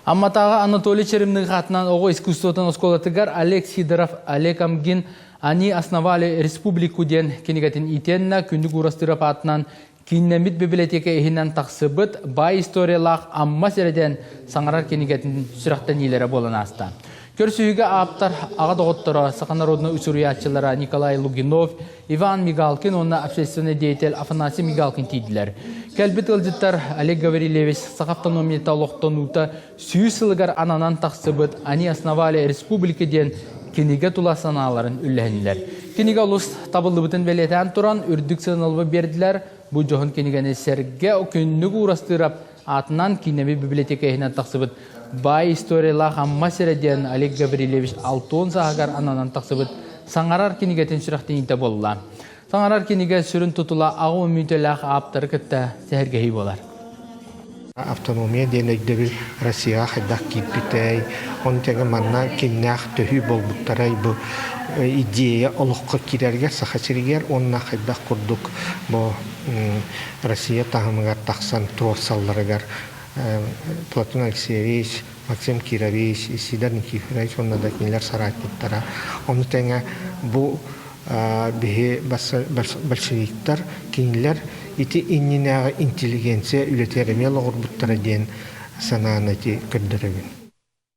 Амматааҕы Анатолий Черемных аатынан оҕо искусствотын оскуолатыгар Олег Сидоров, Олег Амгин «Они основали республику» диэн кинигэтин итиэннэ Күндү Куурастыырап аатынан кииннэммит библиотека иһинэн тахсыбыт баай историялаах Амма сирэ диэн саҥарар кинигэтин сүрэхтэниилэрэ буолан ааста. Көрсүһүүгэ ааптар аҕа доҕотторо, саха народнай суруйааччылара Николай Лугинов, Иван Мигалкин уонна общественный деятель Афанасий Мигалкин тиийдилэр. Кэлбит ыалдьыттар Олег Гаврильевич саха автономията олохтонуута 100 сылыгар ананан тахсыбыт «Они основали республика» диэн кинигэ тула санааларын үллэһиннилэр. Кинигэ олус табыллыбытын бэлиэтээн туран, үрдүк сыаналабы биэрдилэр. Бу дьоһун кинигэни сэргэ Күннүк Уурастыырап аатынан киинэби библиотека иһинэн тахсыбыт баай историялаах Амма сирэ диэн Олег Гаврильевич Алтон сааһыгар ананан тахсыбыт саҥарар кинигэтин сүрэхтэниитэ буолла. Саҥарар кинигэ сүрүн тутула аҕа мүнүүтэлээх ааптары кытта сэһэргэһии буолар. Автономия диэн өйдөбүл Россияҕа хайдах киирбитэй, ону тэҥэ манна кимнээх төһүү буолбуттарай бу идея олоххо киирэригэр Саха сиригэр уонна хайдах курдук бу Россия таһымыгар тахсан туруорсалларыгар Платон Алексеевич, Максим Кирович, Исидор Никифорович уонна да кинилэр соратниктара. Ону тэҥэ бу биһи большевиктар кинилэр ити иннинээҕи интеллигенция үлэтигэр эмиэ олоҕурбуттара диэн санааны ити көрдөрөбүн.